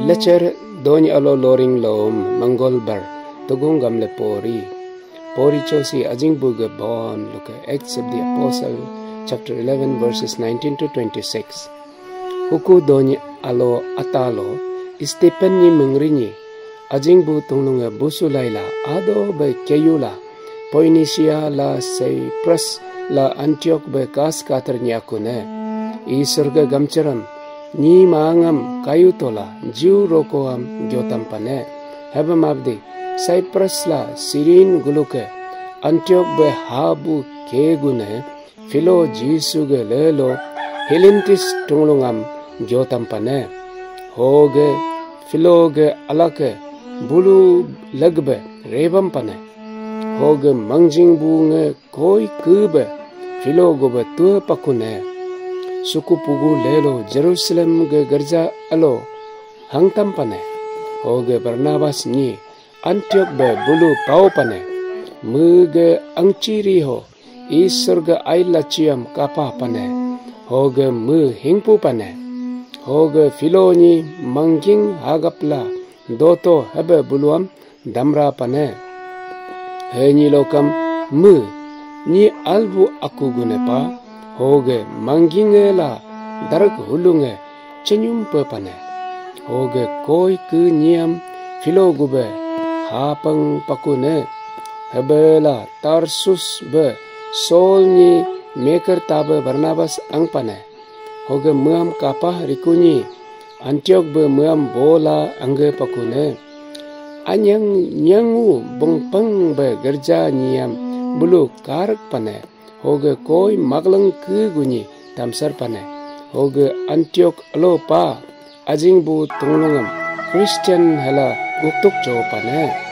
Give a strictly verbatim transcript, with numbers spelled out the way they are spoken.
Lecher dony alo loring lom manggol bar tugung gamle pori. Pori chosi ajing buge bon luke Acts of the Apostle chapter eleven verses nineteen to twenty-six. Huku dony alo atalo Stephen ni mengrinyi ajing bu tunglunge busu laila ado be keyula Poinisia la Cyprus la Antioch be kas kater nyakune. Isur ge gamcharam nyi mangam kayu tola jiu rokoam gyotam pane. Hebe mabdi Cyprus la Sirin guluke Antioch be habu kegune Philo Jisu ge lelo Helentis tunglungam gyotam pane. Hoge Philo ge alake bulu legbe rebam pane. Hoge mangjing bu nge koi kebe Philo gobe tua pakune. Suku pugu lelo Jerusalem ge gerja alo hangtam pane. Hoge Barnabas nyi Antioch be bulu pau pane. Mege angchiri ho Isur ge aila chiam kapa pane. Hoge me hingpu pane. Hoge Philo nyi mangjing hagapla doto hebe buluam damra pane. Henyi lokam me nyi albu aku gune pa. Hoge mangjinge la darak hulunge chenyum pe pane. Hoge koi ke nyiam Philo gube hapang pakune. Hebela Tarsus be Saul nyi meker tabe Barnabas ang pane. Hoge meam kapah rikunyi Antioch be meam bola angge pakune. Anyang nyangu bengpeng be gerja nyiam bulu karak pane. Hoge koi maglang ke gunyi tamsar pane. Hoge Antioch alo pa ajing bu tunglungam Christian hala guktuk cho pane.